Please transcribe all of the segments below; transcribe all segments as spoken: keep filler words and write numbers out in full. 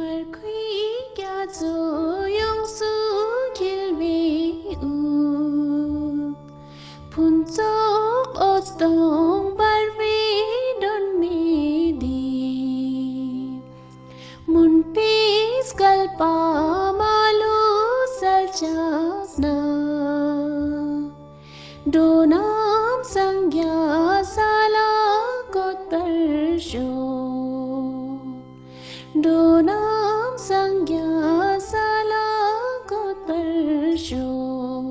བར་ཁུའི་རྒྱ་མཚོ་ཡོངས་སུ་འཁྱིལ་བའི་དབུས། ཕུན་ཚོགས་འོད་སྟོང་འབར་བའི་སྒྲོན་མེ་འདིས། མུན་པའི་བསྐལ་པ་མ་ལུས་གསལ་ཆགས་ན། འགྲོ་རྣམས་སངས་རྒྱས་ས་ལ་འགོད་པར་ཤོག། འགྲོ་རྣམས་སངས་རྒྱས་ས་ལ་འགོད་པར་ཤོག།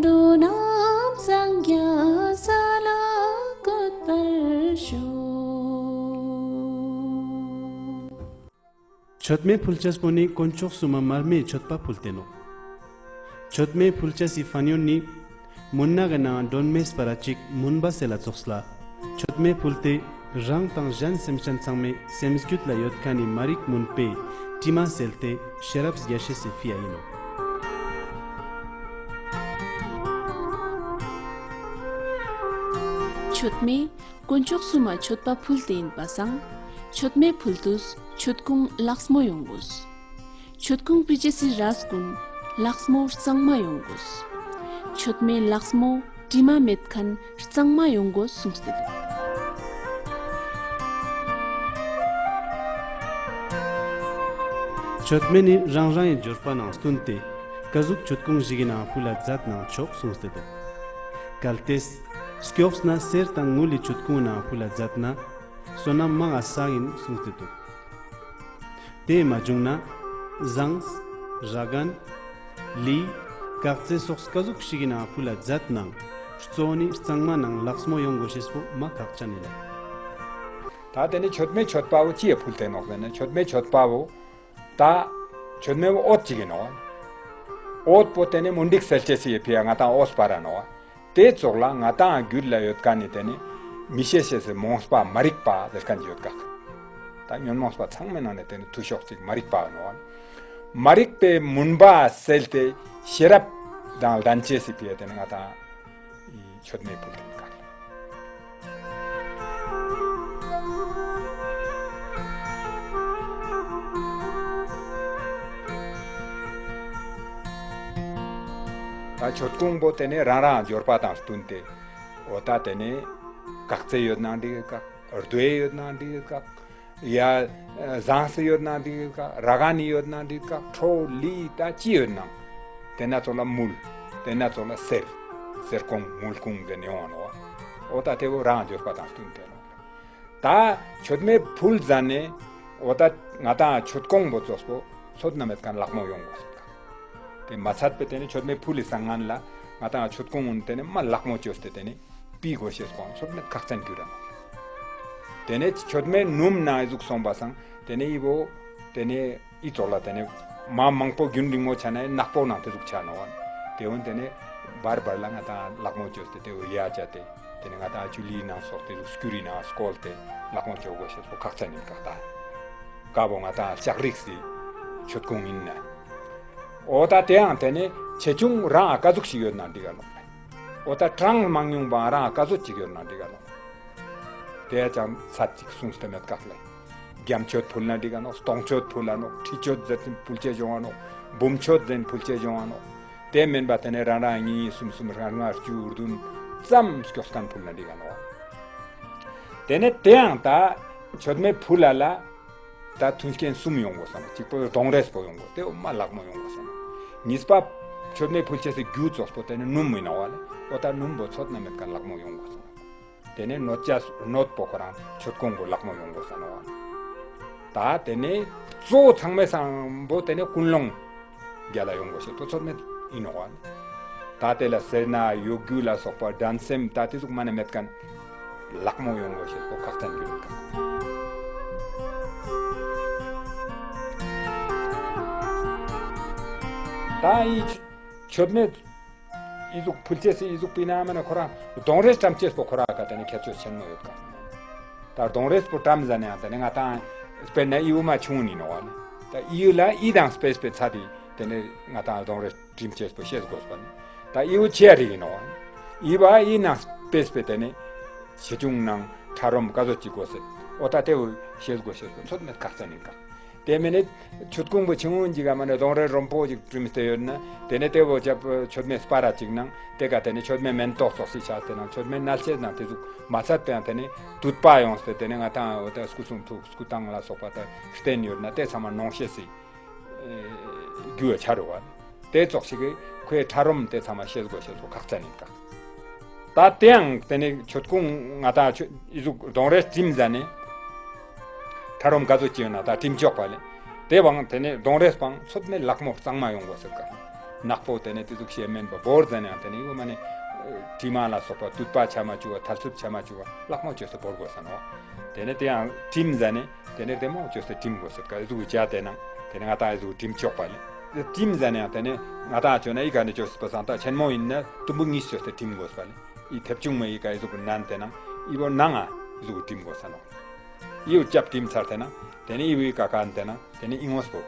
འགྲོ་རྣམས་སངས་རྒྱས་ས་ལ་འགོད་པར་ཤོག། མཆོད་མེ་ཕུལ་ཅེས་པོ་ནི་དཀོན་མཆོག་གསུམ་མ་མར་མེའི་མཆོད་པ་ཕུལ་ཏེ་ནོག། མཆོད་མེ་ཕུལ་ཅེས་སི་ཕན་ཡོན་ནི། མུན་ནག་གི་ནང་སྒྲོན་མེ་སྤར་ར་ཅིག་མུན་པ་སེལ་ལ་ཙོགས་ལ། མཆོད་མེ་ཕུལ་ཏེ་རང་དང་གཞན་སེམས་ཅན་ཚང་མའི་སེམས་རྒྱུད་ལ་ཡོད་ཁན་ནི་མ་རིག་མུན་པའི་དྲི་མ་སེལ་ཏེ་ཤེས་རབ་རྒྱས་ཤེས་སི་ཕི་ཡ་ཨིན་ནོག། མཆོད་མེ་དཀོན་མཆོག་གསུམ་མ་མཆོད་པ་ཕུལ་ཏེ་ཨིན་པ་སང་། མཆོད་མེ་ཕུལ་དུས་མཆོད་ཀོང་ལགས་མོ་ཡོང་དགོས། མཆོད་ཀོང་ཕུལ་ཅེས་སི་རས་གུན་ལགས་མོ་གཙང་མ་ཡོང་དགོས། མཆོད་མེ་ལགས་མོ་དྲི་མ་མེད་ཁན་གཙང་མ་ཡོང་དགོས་གསུངས་ཏེ་འདུག། མཆོད་མེ་ནི་རང་རང་ངི་འབྱོར་པ་ནང་བསྟུན་ཏེ་ཀ་ཟུག་མཆོད་ཀོང་ཞིག་གི་ནང་ཕུལ་ལ་མཛད་ནའང་ཆོག་གསུངས་ཏེ་འདུག། གལ་ཏེ་སྐྱོགས་ན་གསེར་དང་དངུལ་ལི་མཆོད་ཀོང་ནང་ཕུལ་ལ་མཛད་ན་བསོད་ནམས་མང་ང་བསགས་ཨིན་གསུངས་ཏེ་འདུག། དེ་མ་བྱུང་ན་ཟངས་ར་གན་ལི་ཀག་ཙེ་སོགས་ཀ་ཟུག་ཞིག་གི་ནང་ཕུལ་ལ་མཛད་ནའང་གཙོ་བོ་ནི་གཙང་མ་ནང་ལགས་མོ་ཡོང་དགོས་ཤེས་པོ་མ་ཁག་ཅན་ཨིན་ལ། ད་དེ་ནི་མཆོད་མེ་མཆོད་པ་བོ་ཅིའ་ཕུལ་ཏེ་ནོག་ཟེར་ན། མཆོད་མེ་མཆོད་པ་བོ་ད་མཆོད་མེ་བོ་འོད་ཅིག་ཨིན་ནོག། འོད་པོ་དེ་ནི་མུན་དིག་སེལ་ཅེས་སི་ཕི་ཡ་ང་དང་འོད་སྤར་ར་ནོག། དེ་ཙོགས་ལ་ང་དང་རྒྱུད་ལ་ཡོད་ཁན་ནི་དེ་ནི་མི་ཤེས་ཤེས་སི་རྨོངས་པ་མ་རིག་པ་ཟེར་ཁན་ཅིག་ཡོད་ཀག། ད་ཉོན་མོངས་པ་ཚང་མའི་ནང་ནེ་དེ་ནི་ཐུ་ཤོས་ཅིག་མ་རིག་པ་ནོག། མ་རིག་པའི་མུན་པ་སེལ་ཏེ་ཤེས་རབ་དང་ལྡན་ཅེས་སི་ཕི་ཡ་དེ་ནི་ང་དང་མཆོད་མེ་ཕུལ་ཏེ་ཨིན་ཀག། ད་མཆོད་ཀོང་པོ་དེ་ནི་རང་རང་འབྱོར་པ་དང་བསྟུན་ཏེ་འོ་ད་དེ་ནི་ཀག་ཙེ་ཡོད་ནའང་འགྲིག་ཀག། རྡོའི་ཡོད་ནའང་འགྲིག་ཀག། ཡ་ཟངས་སི་ཡོད་ནའང་འགྲིག་ཀག། ར་གན་ནི་ཡོད་ནའང་འགྲིག་ཀག། ཁྲོ་ལི་ད་ཅི་ཡོད་ནའང་དེ་ན་ཙོགས་ལ་དངུལ། དེ་ན་ཙོགས་ལ་གསེར། གསེར་ཀོང་དངུལ་ཀོང་དེ་ནི་ཡོང་ང་ནོག། འོ་ད་དེ་བོ་རང་འབྱོར་པ་དང་བསྟུན་ཏེ་ནོག། ད་མཆོད་མེ་ཕུལ་ཟ་ནེ་འོ་ད་ང་དང་མཆོད་ཀོང་པོ་ཙོགས་པོ་བསོད་ནམས་མེད་ཁན་ལག་མོ་ཡོང་དགོས་ཟེར་ཀག། དེ་མ་ཚད་པའི་དེ་ནི་མཆོད་མེ་ཕུལ་ལི་སང་སྔན་ལ་ང་དང་མཆོད་ཀོང་ངུན་དེ་ནི་མ་ལག་མོ་ཅོས་ཏེ་དེ་ནི་པི་དགོས་ཤེས་ཀོང་བསོད་ནམས་ཁག་ཅན་གྱུར་ར་ནོག། དེ་ནི་མཆོད་མེ་སྣུམ་ནང་ཨི་ཟུག་སོང་པ་སང་དེ་ནི་ཨི་བོ་དེ་ནི་ཨི་ཙོགས་ལ་དེ་ནི་མ་མང་པོ་རྒྱུན་རིང་མོ་ཆ་ན་ནག་པོ་ནང་དེ་ཟུག་ཆ་ནོག། དེ་འོན་དེ་ནི་བར་བར་ལ་ང་དང་ལག་མོ་ཅོས་ཏེ་དེ་བོ་ཡ་ཅ་དེ་དེ་ནི་ང་དང་ཅུ་ལི་ནང་སོགས་དེ་ཟུག་སྐྱུ་རི་ནང་སྐོལ་ཏེ་ལག་མོ་ཅོ་དགོས་ཤེས་པོ་ཁག་ཅན་ཨིན་ཀག། ད་ཀ་བོ་ང་དང་ལྕགས་རིགས་སི་མཆོད་ཀོང་ཨིན་ན། འོ་ད་དེའང་དེ་ནི་ཆེ་ཆུང་རང་ཀ་ཟུག་ཞིག་ཡོད་ན་འགྲིག་ག་ནོག། འོ་ད་གྲངས་མང་ཉུང་བའང་རང་ཀ་ཟུག་ཅིག་ཡོད་ན་འགྲིག་ག་ནོག། དེ་ཡ་ཅང་ཚད་ཅིག་གསུངས་ཏེ་མེད་ཀག་ལེ། བརྒྱ་མཆོད་ཕུལ་ན་འགྲིག་ག་ནོག། སྟོང་མཆོད་ཕུལ་ལ་ནོག། ཁྲི་མཆོད་ཟེར་ཏེ་ཕུལ་ཅེས་ཡོང་ང་ནོག། འབུམ་མཆོད་ཟེར་ཕུལ་ཅེས་ཡོང་ང་ནོག། དེ་མེན་པ་དེ་ནི་རང་རང་གཉིས་གསུམ་གསུམ་ལྔ་ལྔ་བཅུ་བདུན་ཙམ་སྐྱོགས་ཁན་ཕུལ་ན་འགྲིག་ག་ནོག། དེ་ནི་དེའང་ད་མཆོད་མེ་ཕུལ་ལ་ལ་ད་མཐུན་རྐྱེན་གསུམ་ཡོང་དགོས་ས་ནོག། གཅིག་པོ་གདོང་རས་པོ་ཡོང་དགོས། དེ་བོ་མ་ལག་མོ་ཡོང་དགོས་ས་ནོག། གཉིས་པ་མཆོད་མེ་ཕུལ་ཅེས་སི་རྒྱུ་ཙོགས་པོ་དེ་ནི་སྣུམ་ཨིན་ནོག་པ་ལེ། འོ་ད་སྣུམ་པོ་བསོད་ནམས་མེད་ཁན་ལག་མོ་ཡོང་དགོས་ས་ནོག། དེ་ནས་སྣོད་ཆས་སྣོད་པོ་ཁོ་རང་མཆོད་ཀོང་པོ་ལག་མོ་ཡོང་དགོས་ས་ནོག། ད་དེ་ནས་གཙོ་བོ་ཚང་མའི་སང་པོ་དེ་ནས་ཀུན་སློང་རྒྱལ་ལ་ཡོང་དགོས་ཤེས་པོ་བསོད་ནམས་ཡིན་ནོག། ད་དེ་ལ་སེར་སྣ་གཡོ་སྒྱུ་ལ་སོགས་པ་འགྲན་སེམས་ད་དེ་ཟུག་མ་ནེ་མེད་ཁན་ལག་མོ་ཡོང་དགོས་ཤེས་པོ་ཁག་ཅན་གྱི་རེད། ད་ཡི་མཆོད་མེ་ཨི་ཟུག་ཕུལ་ཅེས་སི་ཨི་ཟུག་པི་ན་མ་ན་ཁོ་རང་གདོང་རེས་བཀྲམ་ཅེས་པོ་ཁོ་རང་ག་དེ་ནས་ཁྱད་ཆོས་ཆེན་མོ་ཡོད་ཀ། ད་གདོང་རེས་པོ་བཀྲམ་ཟ་ནས་ཡང་དེ་ནས་ང་ཏང་དཔེར་ན་ཨི་བོ་མ་ཆུང་ནི་ནོག་ལེ། ད་ཨི་བོ་ལ་ཨི་དང་སྤེས་པའི་ཚ་དེ་དེ་ནས་ང་ཏང་གདོང་རེས་བཀྲམ་ཅེས་པོ་ཤེས་དགོས་པ་ནི། ད་ཨི་བོ་ཆེ་རིག་ནོག། ཨི་བོ་ཨི་ནང་སྤེས་པའི་དེ་ནས་ཆེ་ཆུང་ནང་ཁྲ་རོམ་ཀ་ཟོ་ཅིག་དགོས་སེ། འོ་ད་ཏེ་བོ་ཤེས་དགོས་ཤེས་དགོས་ཚོད་མེད་ཁག་ཅན་ཨིན་ཀ། ཏེ་མེན་ནི་མཆོད་ཀོང་བོ་ཆུང་ངུན་ཞིག་ག་མ་ནེ་གདོང་རས་རོམ་པོ་ཞིག་བྲིམས་ཏེ་ཡོད་ན་ཏེ་ནེ་ཏེ་བོ་ཅབ་མཆོད་མེ་སྤར་ར་ཅིག་ནང་ཏེ་ཀ་ཏེ་ནེ་མཆོད་མེ་མེན་ཏོག་ཙོགས་ཤིག་ཆགས་ཏེ་ནང་མཆོད་མེ་ནལ་ཅེས་ནང་ཏེ་ཟུག་མ་ཚད་པའང་ཏེ་ནེ་དུད་པ་ཡོངས་ཏེ་ཏེ་ནེ་ང་ཏང་འོ་ད་སྐུ་གསུང་ཐུགས་སྐུ་ཐང་ལ་སོགས་པ་ད་རྟེན་ཡོད་ན་ཏེ་ཚང་མ་ནོངས་ཤེས་སི་རྒྱུ་ཡོད་ཆ་རུ་བ། ཏེ་ཙོགས་ཤིག་གི་ཁོའི་ཁྲ་རོམ་ཏེ་ཚང་མ་ཤེས་དགོས་ཤེས་དགོས་ཁག་ཅན་ཨིན་ཀ། ད་ཏེའང་ཏེ་ནེ་མཆོད་ཀོང་ང་ཏང་ཆོ་ཨི་ཟུག་གདོང་རས་བྲིམས་ཟ་ནེ་ཁྲ་རོམ་ག་ཟུག་ཅིག་ཡོད་ན་ད་བྲིམ་ཆོག་པ་ལེ། ཏེ་བོའང་ཏེ་ནེ་གདོང་རས་པོའང་ཚོད་མེད་ལག་མོ་གཙང་མ་ཡོང་དགོས་ཟེར་ཀ། ནག་པོ་ཏེ་ནེ་ཏེ་ཟུག་ཤེས་མེན་པ་བོར་ཟ་ནེ་ཡང་ཏེ་ནེ་ཨི་བོ་མ་ནེ་དྲི་མ་ལ་སོགས་པ་དུད་པ་ཆ་མ་བཅུག་པ་ཐལ་ཚུབ་ཆ་མ་བཅུག་པ་ལག་མོ་བཅོས་ཏེ་བོར་དགོས་ས་ནོག། ཏེ་ནེ་ཏེའང་བྲིམས་ཟ་ནེ་ཏེ་ནེ་རྡེ་མོ་བཅོས་ཏེ་བྲིམ་དགོས་ཟེར་ཀ་ཨི་ཟུག་བྱ་ཏེ་ནང་ཏེ་ནེ་ང་ཏང་ཨི་ཟུག་བྲིམ་ཆོག་པ་ལེ། བྲིམས་ཟ་ནེ་ཡང་ཏེ་ནེ་ང་ཏང་བཅོས་ན་ཨི་ཀ་ནེ་བཅོས་པ་སང་ད་ཆེན་མོ་ཨིན་ན་དུམ་བུ་གཉིས་བཅོས་ཏེ་བྲིམ་དགོས་པ་ལེ། ཨི་མཐེབ་ཆུང་མ་ཨི་ཀ་ཨི་ཟུག་གི་ནན་ཏེ་ནང་ཨི་བོ་ནང་ང་ཨི་ཟུག་གི་བྲིམ་དགོས་ས་ནོག། ཨི་བོ་ཅབ་བྲིམ་ཚར་ཏེ་ནང་ཏེ་ནེ་ཨི་བོའི་ཀ་ཀ་ནེ་ཏེ་ནང་ཏེ་ནེ་ཨི་ངོས་པོ་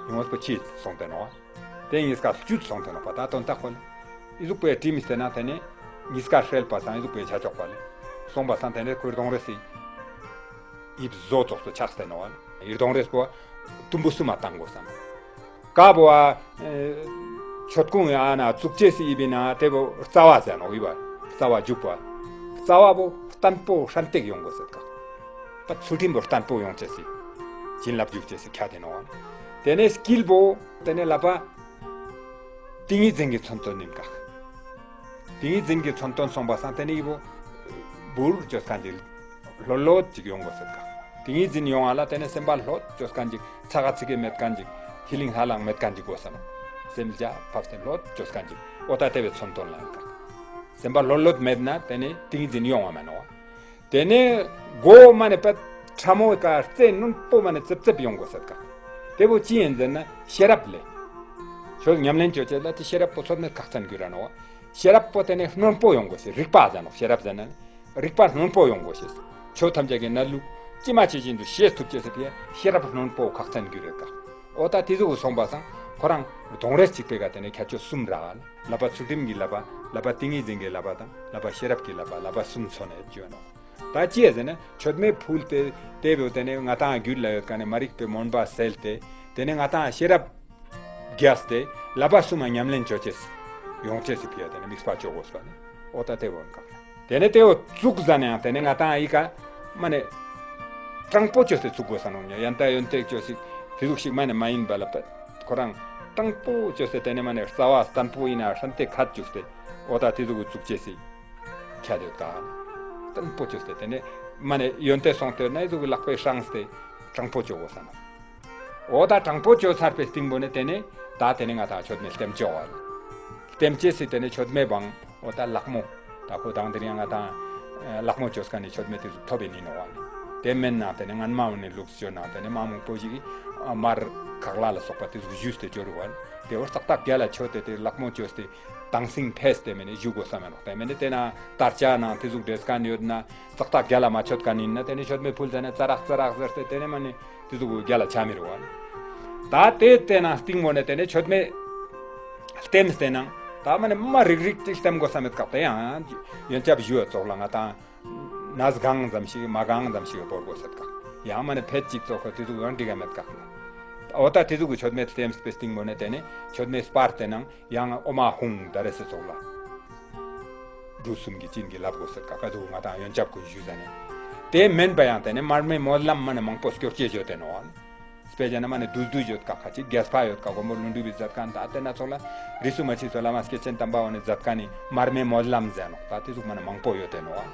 ཨི་ངོས་པོ་ཕྱི་སོང་སྟེ་ནོག། ཏེ་གཉིས་ཀ་བཅུད་སོང་སྟེ་ནོག་པ་ད་དོན་དག་ཁོ་ལེ། ཨི་ཟུག་པོའི་བྲིམས་ཏེ་ནང་ཏེ་ནེ་གཉིས་ཀ་ཧྲལ་པ་སང་ཨི་ཟུག་པོའི་ཆ་ཆོག་པ་ལེ། སོང་པ་སང་ཏེ་ནེ་ཁོའི་གདོང་རས་སི་ཨི་བཟོ་ཙོགས་སུ་ཆགས་ཏེ་ནོག་པ་ལེ། ཨི་གདོང་རས་པོ་དུམ་བུ་གསུམ་མ་བཏང་དགོས་ས་ནོག། ཀ་བོ་ཨ་མཆོད་ཀོང་ཡ་ན་བཙུགས་ཅེས་སི་ཨི་བི་ན་ཏེ་བོ་རྩ་བ་ཟེར་ནོག་ཨི་བ། རྩ་བ་འཇུག་པ། རྩ་བ་བོ་བརྟན་པོ་ཧྲན་ཏེག་ཡོང་དགོས་ཟེར་ཀ། པ་ཚུལ་ཁྲིམས་པོ་བརྟན་པོ་ཡོང་ཅེས་སི་བྱིན་རླབས་འཇུག་ཅེས་སི་ཁྱད་དེ་ནོག། ཏེ་ནེ་དཀྱིལ་བོ་ཏེ་ནེ་ལ་པ་ཏིང་ངེ་འཛིན་གྱི་མཚོན་དོན་ཨིན་ཀ། ཏིང་ངེ་འཛིན་གྱི་མཚོན་དོན་སོང་པ་སང་ཏེ་ནེ་ཨི་བོ་བུར་བཅོས་ཁན་ཅིག་ལྷོད་ལྷོད་ཅིག་ཡོང་དགོས་ཟེར་ཀ། ཏིང་ངེ་འཛིན་ཡོང་བ་ལ་ཏེ་ནེ་སེམས་པ་ལྷོད་བཅོས་ཁན་ཅིག་ཚ་ག་ཚི་གེ་མེད་ཁན་ཅིག་ཧི་ལིང་ཧ་ལང་མེད་ཁན་ཅིག་དགོས་ས་ནོག། སེམས་རྒྱ་ཕབ་སྟེ་ལྷོད་བཅོས་ཁན་ཅིག་འོ་ད་ཏེ་བོའི་མཚོན་དོན་ལ་ཨིན་ཀ། སེམས་པ་ལྷོད་ལྷོད་མེད་ན་ཏེ་ནེ་ཏིང་ངེ་འཛིན་ཡོང་བ་མེན་ནོག། ཏེ་ནེ་མགོ་མ་ནེ་པད་ཕྲ་མོ་ཀ་རྩེ་རྣོན་པོ་མ་ནེ་ཙེབ་ཙེབ་ཡོང་དགོས་ཟེར་ཀ། ཏེ་བོ་ཅི་ཨིན་ཟེར་ན་ཤེས་རབ་ལེ། ཆོས་ཉམས་ལེན་བཅོ་ཅེས་ལ་ཏེ་ཤེས་རབ་པོ་ཚོད་མེད་ཁག་ཅན་གྱུར་ར་ནོག། ཤེས་རབ་པོ་ཏེ་ནེ་རྣོན་པོ་ཡོང་དགོས་ཤེས་རིག་པ་ཟེར་ནོག། ཤེས་རབ་ཟེར་ན་རིག་པ་རྣོན་པོ་ཡོང་དགོས་ཤེས། ཆོས་ཐམས་ཅད་ཀྱི་གནས་ལུགས་ཇི་མ་ཇི་བཞིན་དུ་ཤེས་ཐུབ་ཅེས་སི་ཕི་ཡ་ཤེས་རབ་རྣོན་པོ་ཁག་ཅན་གྱུར་རེད་ཀ། འོ་ད་ཏེ་ཟུག་སོང་པ་སང་ཁོ་རང་གདོང་རས་གཅིག་པའི་ཀ་ཏེ་ནེ་ཁྱད་ཆོས་གསུམ་རག་ལེ། ལ་པ་ཚུལ་ཁྲིམས་ཀྱི་ལ་པ། ལ་པ་ཏིང་ངེ་འཛིན་གྱི་ལ་པ་དང་ལ་པ་ཤེས་རབ་ཀྱི་ལ་པ། ལ་པ་གསུམ་མཚོན་ནས་བརྗོད་ནོག། ད་ཅི་ཟེར་ན་མཆོད་མེ་ཕུལ་ཏེ་ཏེ་བོ་ཏེ་ནེ་ང་ཏང་རྒྱུད་ལ་ཡོད་ཁན་ནི་མ་རིག་པའི་མུན་པ་སེལ་ཏེ་ཏེ་ནེ་ང་ཏང་ཤེས་རབ་རྒྱས་ཏེ་ལ་པ་གསུམ་མ་ཉམས་ལེན་བཅོ་ཅེས་ཡོང་ཅེས་སི་ཕི་ཡ་ཏེ་ནེ་དམིགས་པ་བཅོ་དགོས་པ་ལེ། འོ་ད་ཏེ་བོ་ཨིན་ཀ། ཏེ་ནེ་ཏེ་བོ་བཙུགས་ཟ་ནེ་ཡང་ཏེ་ནེ་ང་ཏང་ཨི་ཀ་མ་ནེ་དྲང་པོ་བཅོས་ཏེ་བཙུགས་དགོས་ས་ནོག། ཡང་ད་ཡོན་ཏན་བཅོས་ཤིག་ཏེ་ཟུག་ཤིག་མ་ནེ་མ་ཡིན་པ་ལ་པད་ཁོ་རང་དྲང་པོ་བཅོས་ཏེ་ཏེ་ནེ་མ་ནེ་རྩ་བ་བརྟན་པོ་ཨིན་ན་ཧྲན་ཏེ་ཁད་བཅུག་སྟེ་འོ་ད་ཏེ་ཟུག་གི་བཙུགས་ཅེས་སི་ཁྱད་ཡོད་ཀ། བརྟན་པོ་བཅོས་ཏེ་ཏེ་ནེ་མ་ནེ་ཡོན་ཏན་སོང་སྟེ་ན་ཨི་ཟུག་གི་ལག་པའི་སྲངས་ཏེ་དྲང་པོ་བཅོ་དགོས་ས་ནོག། འོ་ད་དྲང་པོ་བཅོས་ཚར་པའི་སྟིང་པོ་ནེ་ཏེ་ནེ་ད་ཏེ་ནེ་ང་ཏང་མཆོད་མེ་ལྟེམ་བཅོ་བ་ལེ། ལྟེམ་ཅེས་སི་ཏེ་ནེ་མཆོད་མེ་བོའང་འོ་ད་ལག་མོ་ད་ཁོ་དང་དེ་རིང་ང་ཏང་ལག་མོ་བཅོས་ཁན་ནི་མཆོད་མེ་ཏེ་ཟུག་ཐོབ་པའི་ནི་ནོག་པ་ལེ། ཏེ་མེན་ན་ཏེ་ནེ་སྔན་མ་བོ་ནེ་ལུགས་བཅོས་ན་ཏེ་ནེ་མ་མང་པོ་ཞིག་གི་མར་ཁག་ལ་ལ་སོགས་པ་ཏེ་ཟུག་ཞུས་ཏེ་བཅོ་རུག་པ་ལེ། ཏེ་བོ་ཙག་ཏག་རྒྱལ་ལ་མཆོད་དེ་ཏེ་ལག་མོ་བཅོས་ཏེ་དྭངས་སིང་ཕེས་ཏེ་མེན་ནི་ཞུ་དགོས་ས་མེན་ནོག། ཏེ་མེན་ནི་ཏེ་ན་དར་ཆ་ནང་ཏེ་ཟུག་འདྲེས་ཁན་ཡོད་ན་ཙག་ཏག་རྒྱལ་ལ་མ་ཆོད་ཁན་ཡིན་ན་ཏེ་ནེ་མཆོད་མེ་ཕུལ་ཟ་ནེ་ཙ་རག་ཙ་རག་ཟེར་ཏེ་ཏེ་ནེ་མ་ནེ་ཏེ་ཟུག་རྒྱལ་ལ་ཆ་མི་རུག་པ་ལེ། ད་ཏེ་ཏེ་ན་སྟིང་མོ་ནེ་ཏེ་ནེ་མཆོད་མེ་ལྟེམས་ཏེ་ནང་ད་མ་ནེ་མ་རིག་རིག་ཅིག་ལྟེམ་དགོས་ས་མེད་ཀག། ཏེ་ཡང་ཡོན་ཆབ་ཞུ་བ་ཙོགས་ལ་ང་ཏང་ནས་གང་ཙམ་ཞིག་མ་གང་ཙམ་ཞིག་བོར་དགོས་ས་ཀག། ཡང་མ་ནེ་ཕེད་ཅིག་ཙོགས་ཁོ་ཏེ་ཟུག་ཡང་འགྲིག་ག་མེད་ཀག་ལེ། འོ་ད་ཏེ་ཟུག་གི་མཆོད་མེ་ལྟེམས་པའི་སྟིང་མོ་ནེ་ཏེ་ནེ་མཆོད་མེ་སྤར་ཏེ་ནང་ཡང་ཨོ་མ་ཧཱུྃ་ད་རེ་སེ་ཙོགས་ལ་འབྲུ་གསུམ་གྱི་བྱིན་གྱིས་བརླབ་དགོས་ས་ཀག། ཀ་ཟུག་ང་ཏང་ཡོན་ཆབ་ཀུན་ཞུ་ཟ་ནེ་ཏེ་མེན་པ་ཡང་ཏེ་ནེ་མར་མེ་སྨོན་ལམ་མ་ནེ་མང་པོ་སྐྱོར་ཅེས་བརྗོད་དེ་ནོག། དཔེ་བྱས་ན་མ་ནེ་བསྡུས་བསྡུས་ཡོད་ཀག། ཁ་ཅིག་རྒྱས་པ་ཡོད་ཀག། མགོན་པོ་ཀླུ་སྒྲུབ་པའི་མཛད་ཁན་ད་ཏེ་ན་ཙོགས་ལ་རིས་སུ་མ་ཆད་པ་བླ་མ་སྐྱེས་ཆེན་དམ་པ་བོ་ནེ་མཛད་ཁན་ནི་མར་མེ་སྨོན་ལམ་ཟེར་ནོག། ད་ཏེ་ཟུག་མ་ནེ་མང་པོ་ཡོད་དེ་ནོག།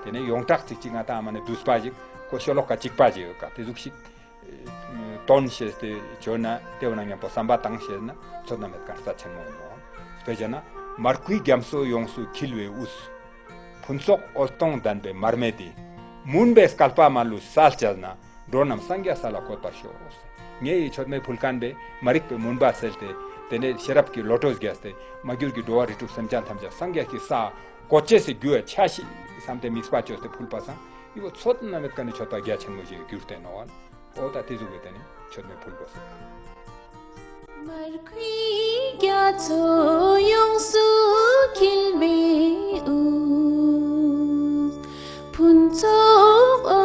ཏེ་ནེ་ཡོངས་གྲགས་ཅིག་ཅིག་ང་ཏང་མ་ནེ་བསྡུས་པ་ཞིག་ཁོ་ཤོ་ལོ་ཀ་གཅིག་པ་ཞིག་ཡོད་ཀག། ཏེ་ཟུག་ཞིག་དོན་ཤེས་ཏེ་བཅོས་ན་ཏེ་བོ་ན་མཉམ་པོ་བསམ་པ་བཏང་ཤེས་ན་ཚོད་ན་མེད་ཀ་རྩ་ཆེན་མོ་ཡིན་ནོག། དཔེ་བྱས་ན་མར་ཁུའི་རྒྱ་མཚོ་ཡོངས་སུ་འཁྱིལ་བའི་དབུས། ཕུན་ཚོགས་འོད་སྟོང་ལྡན་པའི་མར་མེ་འདི། མུན་པའི་བསྐལ་པ་མ་ལུས་སེལ་བྱས་ན། འགྲོ་རྣམས་སངས་རྒྱས་ས་ལ་འཁོད་པར་ཤོག། ངའི་མཆོད་མེ་ཕུལ་ཁན་བོའེ་མ་རིག་པའི་མུན་པ་སེལ་ཏེ་ཏེ་ནེ་ཤེས་རབ་ཀྱི་བློ་གྲོས་རྒྱས་ཏེ་མ་གྱུར་གྱི་འགྲོ་བ་རིགས་དྲུག་སེམས་ཅན་ཐམས་ཅད་སངས་རྒྱས་ཀྱི་ས་འཁོད་ཅེས་སི་རྒྱུ་ཡ་ཆ་ཤིག་བསམ་སྟེ་དམིགས་པ་བཅོས་ཏེ་ཕུལ་པ་སང་ཨི་བོ་ཚོད་ན་མེད་ཀ་ནེ་མཆོད་པ་རྒྱ་ཆེན་མོ་ཞིག་གྱུར་ཏེ་ནོག། འོ་ད་ཏེ་ཟུག་གི་ཏེ་ནེ་མཆོད་མེ་ཕུལ་དགོས་ཟེར། མར་ཁུའི་རྒྱ་མཚོ་ཡོངས་སུ་འཁྱིལ་བའི་དབུས། ཕུན་ཚོགས་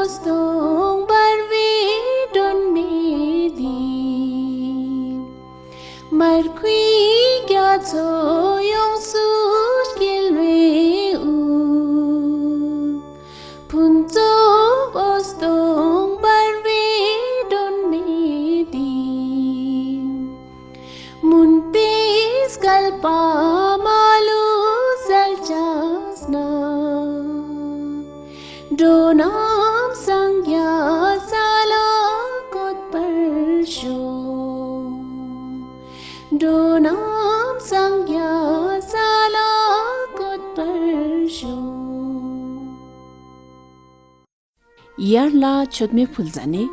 ཡར་ལ་མཆོད་མེ་ཕུལ་ཟ་ནེ་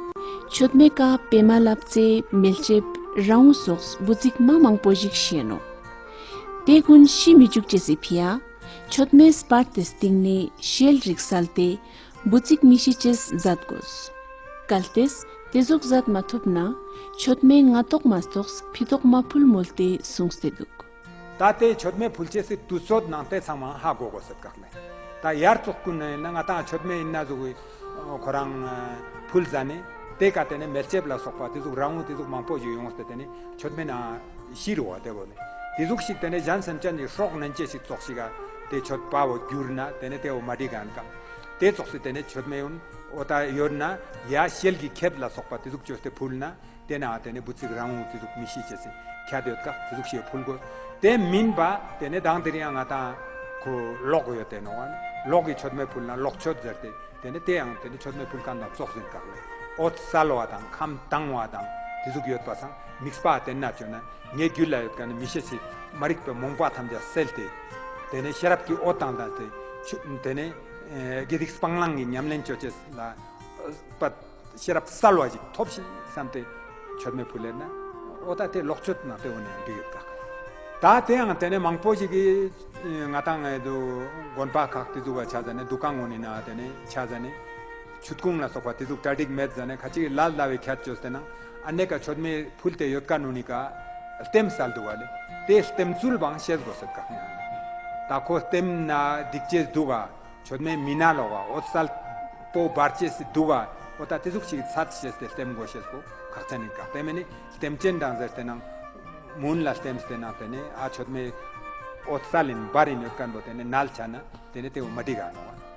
མཆོད་མེ་ཀ་པེ་མ་ལབ་ཙེ་མེལ་ལྕེབ་ར་འུ་སོགས་འབུ་ཙིག་མ་མང་པོ་ཞིག་ཤི་ནོག། ཏེ་གུན་ཤི་མི་ཅུག་ཅེས་སི་ཕིའ་མཆོད་མེ་སྤར་ཏེ་སྟིང་ནེ་ཤེལ་རིགས་སལ་ཏེ་འབུ་ཙིག་མི་ཤི་ཅེས་ཛད་གོས། གལ་ཏེ་ཏེ་ཟུག་ཛད་མ་ཐུབ་ན་མཆོད་མེ་ངའ་ཏོག་མ་ཏོགས་ཕི་ཏོག་མ་ཕུལ་མོལ་ཏེ་སུངས་ཏེ་དུག། ད་ཏེ་མཆོད་མེ་ཕུལ་ཅེས་སི་དུས་ཚོད་ནང་ཏེ་ཚང་མ་ཧ་གོ་གོས་ཟེར་ཀག་ལེ། ད་ཡར་ཙོགས་གུན་ནེ་ན་ང་ཏང་མཆོད་མེ་ཨིན་ན་ཟུག་གི་ཁོ་རང་ཕུལ་ཟ་ནེ་ཏེ་ཀ་ཏེ་ནེ་མེལ་ལྕེབ་ལ་སོགས་པ་ཏེ་ཟུག་ར་འུ་ཏེ་ཟུག་མང་པོ་ཞིག་ཡོངས་ཏེ་ཏེ་ནེ་མཆོད་མེ་ནང་ཤི་རུ་བ་ཏེ་བོ་ནེ་ཏེ་ཟུག་ཞིག་ཏེ་ནེ་ཞན་སེམས་ཅན་གྱི་སྲོག་ནན་ཅེས་ཤིག་ཙོགས་ཤིག་ག་ཏེ་མཆོད་པ་བོ་གྱུར་ན་ཏེ་ནེ་ཏེ་བོ་མ་འགྲིག་ག་ཀ་ཏེ་ཙོགས་སི་ཏེ་ནེ་མཆོད་མེ་ཡོན་འོ་ད་ཡོད་ན་ཡ་ཤེལ་གྱི་ཁེབས་ལ་སོགས་པ་ཏེ་ཟུག་ཅོས་ཏེ་ཕུལ་ན། ཏེ་ནེ་ཏེ་ནེ་འབུ་ཙིག་ར་འུ་ཏེ་ཟུག་མི་ཤི་ཅེས་སི་ཁྱད་ཡོད་ཀག། ཏེ་ཟུག་ཤིག་ཕུལ་གོས། ཏེ་མིན་པ་ཏེ་ནེ་དང་དེ་རིང་ང་ཏང་ཁོ་གློག་ཡོད་ཏེ་ནོག་པ། གློག་གི་མཆོད་མེ་ཕུལ་ན་གློག་མཆོད་ཟེར་ཏེ་ཏེ་ནེ་ཏེ་ཡང་ཏེ་ནེ་མཆོད་མེ་ཕུལ་ཁན་དང་ཙོགས་ཨིན་ཀག་ལེ། འོད་གསལ་བ་དང་ཁམས་དྭངས་བ་དང་ཏེ་ཟུག་ཡོད་པ་སང་དམིགས་པ་ཏེན་ན་ཅོ་ན་ངའི་རྒྱུད་ལ་ཡོད་ཁན་མི་ཤེས་སི་མ་རིག་པའི་རྨོངས་པ་ཐམས་ཅད་སེལ་ཏེ་ཏེ་ནེ་ཤེས་རབ་ཀྱི་འོད་དང་ལྡན་ཏེ་ཏེ་ནེ་ཨེ་དགེ་སྡིག་སྤང་བླང་གི་ཉམས་ལེན་ཅོ་ཅེས་ལ་པ་ཤེས་རབ་གསལ་བ་ཞིག་ཐོབ་ཤིག་སམ་སྟེ་མཆོད་མེ་ཕུལ་ལེ་ན་འོ་ད་ཏེ་གློག་མཆོད་ནང་ཏེ་འོ་ནེ་འགྲིག་ཡོད་ཀག། ད་ཏེ་ཡང་ཏེ་ནེ་མང་པོ་ཞིག་གི་ང་ཏང་ཨེ་དུ་དགོན་པ་ཁག་ཏེ་ཟུག་ག་ཆ་ཟ་ནེ་འདུ་ཁང་གུན་ནི་ནང་ཏེ་ནེ་ཆ་ཟ་ནེ་ཆུད་ཁུང་ལ་སོགས་པ་ཏེ་ཟུག་གྲ་སྒྲིག་མེད་ཟ་ནེ་ཁ་ཅིག་ལ་ལ་བའི་ཁྱད་ཅོས་ཏེ་ནང་ཨ་ནེ་ཀ་མཆོད་མེ་ཕུལ་ཏེ་ཡོད་ཀ་ནུ་ནི་ཀ་ལྟེམ་སལ་དུག་ག་ལེ། ཏེ་ལྟེམ་ཚུལ་བང་ཤེས་གོས་ཟེར་ཀག་ཡང་ད་ཁོ་ལྟེམ་ན་སྡིག་ཅེས་དུག་ག། མཆོད་མེ་མི་ན་ལོག་ག་འོད་གསལ་པོ་འབར་ཅེས་སི་དུག་ག། འོ་ད་ཏེ་ཟུག་ཞིག་ཚད་ཤེས་ཏེ་ལྟེམ་གོས་ཤེས་པོ་ཁག་ཅན་ཨིན་ཀག། ཏེ་མེ་ནི་ལྟེམ་ཅན་དང་ཟེར་ཏེ་ནང་མུན་ལ་ལྟེམས་ཏེ་ནང་ཏེ་ནེ་ཨ་མཆོད་མེ་འོད་གསལ་ཨིན་འབར་ཨིན་ཡོད་ཁན་པོ་ཏེ་ནེ་ནལ་ཆ་ན་ཏེ་ནེ་ཏེ་བོ་མ་འགྲིག་ག་ནོག།